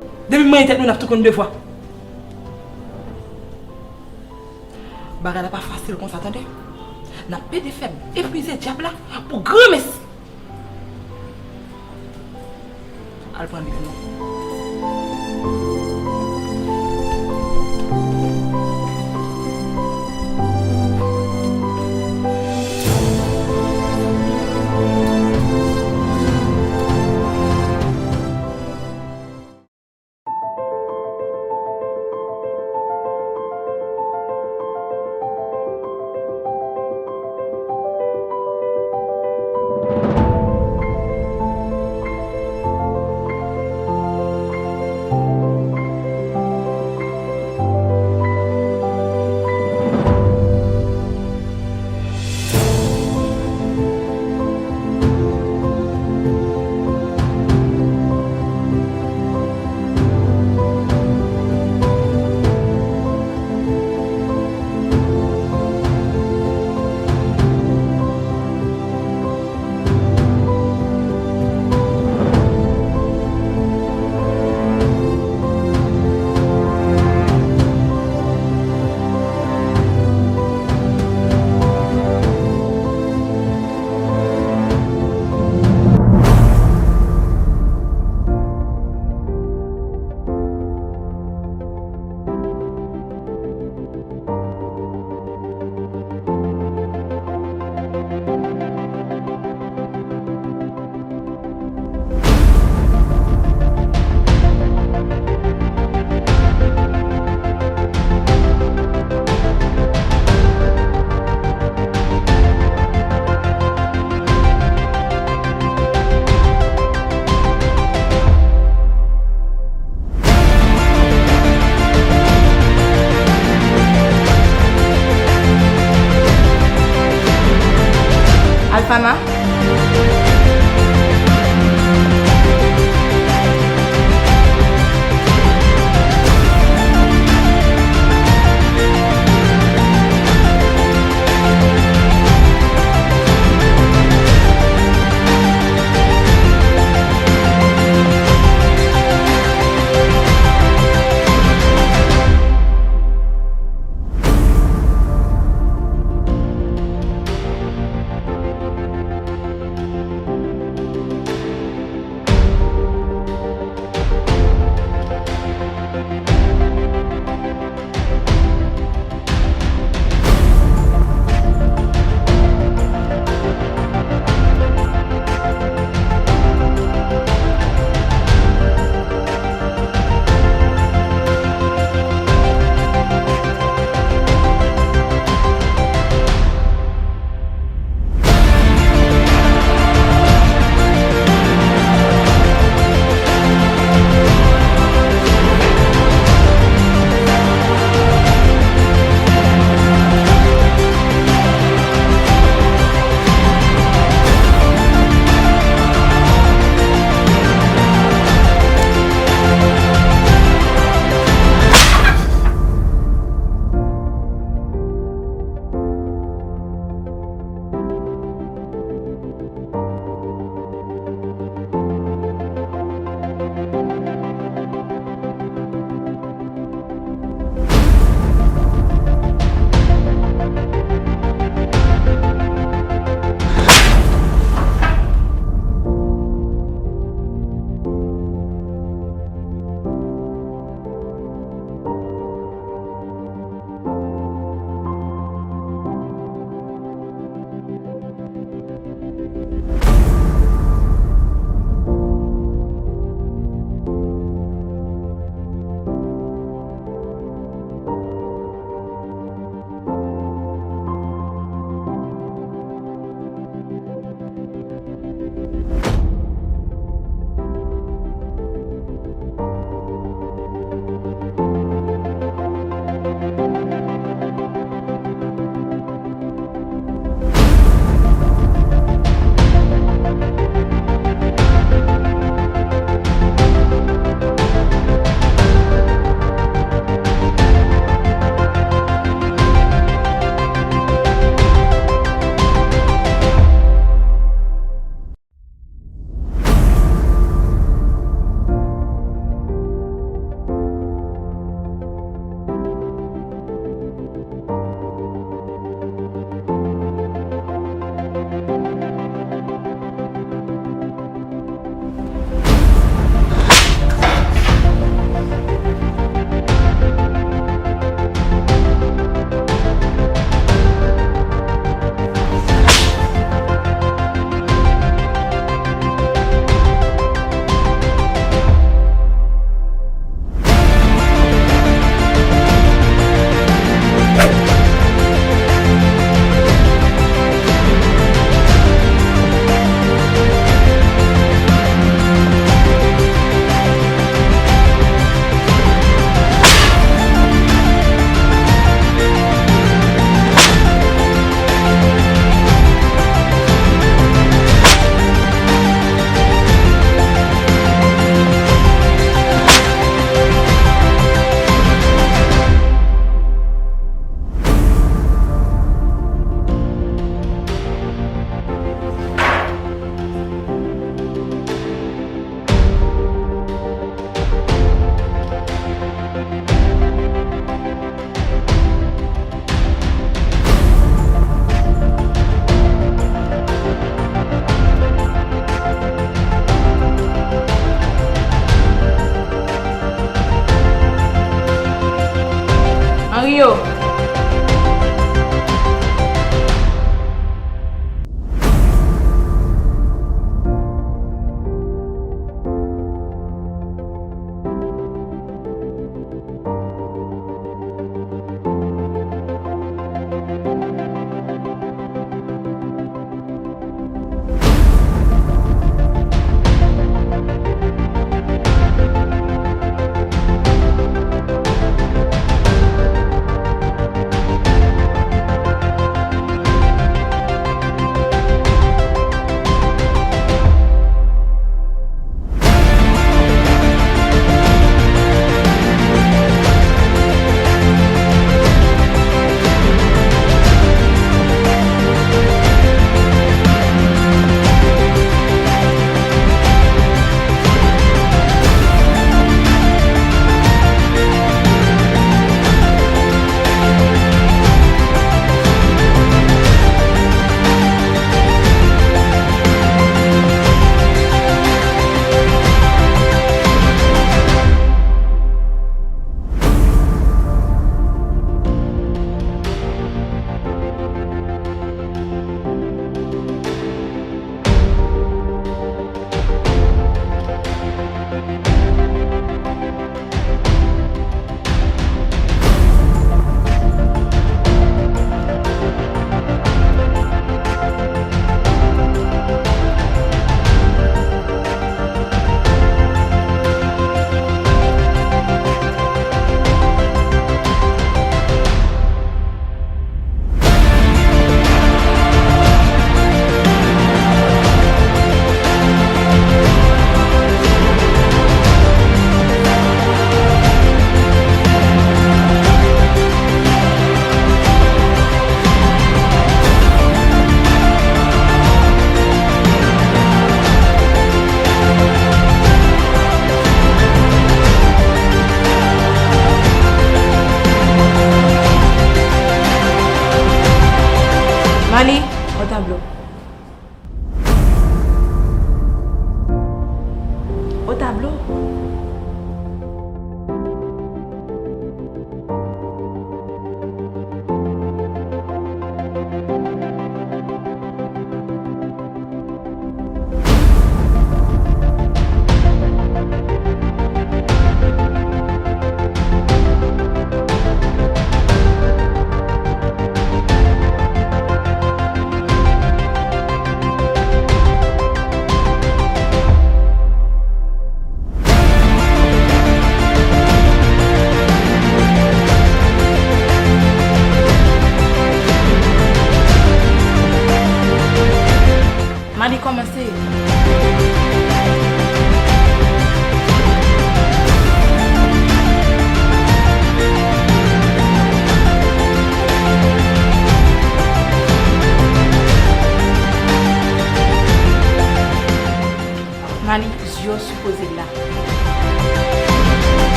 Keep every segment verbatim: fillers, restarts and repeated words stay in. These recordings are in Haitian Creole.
Depi m manyen tèt nou, n ap tou konn de fwa. Bagay la pa fasil konsa, tande. N ap pede fè m epuize dyab la pou granmesi. Al pran Bib nou. Alfama.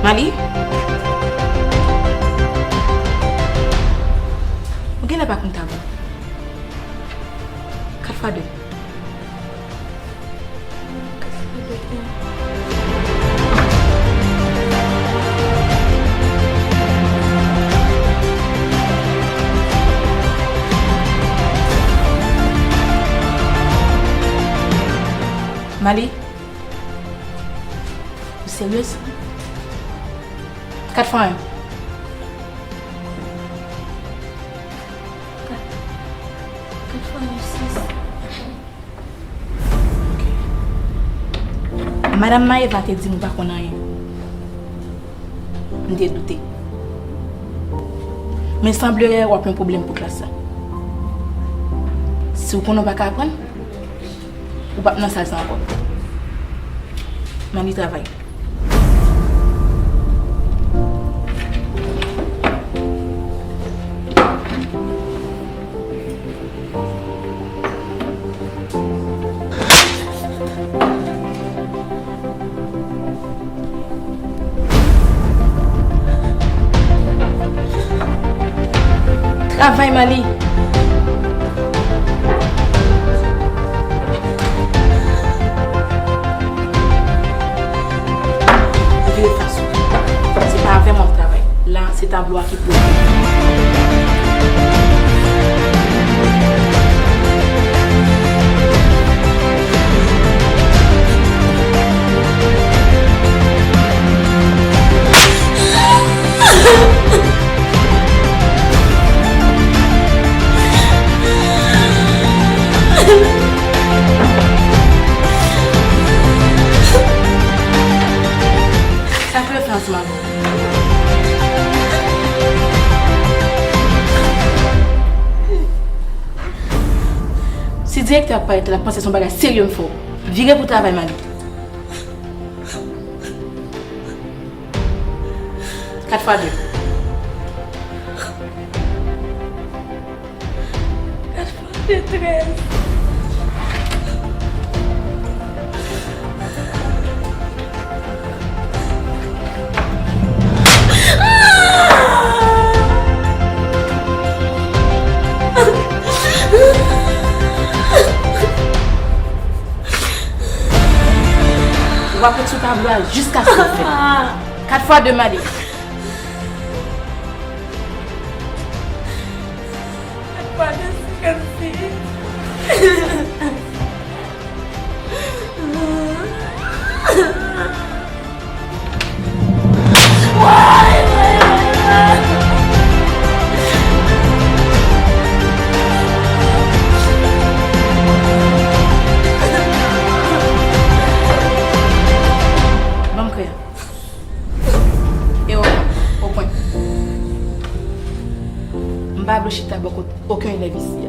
Mali? Ou genlè pa konn tab ou. Kat fwa de. Mali? Ou seryez? Kat fwa en. Kat, kat fwa en, sis. Ok. Madanm Maëva te di m ou pa konn anyen. M te doute. Men sanble w ap yon pwoblèm pou klas la. Si w konnen w pa ka aprann, ou p ap nan sal sa ankò. M anvi travay. Travay, Mali. Vire fas ou. Se pa avè m w ap travay. La, se tablo a ki pou ou. Sa k referans, Mali? Si direktè a parèt la, l ap panse se yon bagay serye m fè w. Vire pou travay, Mali. Kat fwa de. Kat fwa de, trèz. Ou ap ret sou tablo a jiskaske w fè l. Kat fwa de, Mali. Kat fwa de, senkannsis. Ban m kreyòl. E o pwen. O pwen. M pa vle w chita bò kot okenn elèv isi a.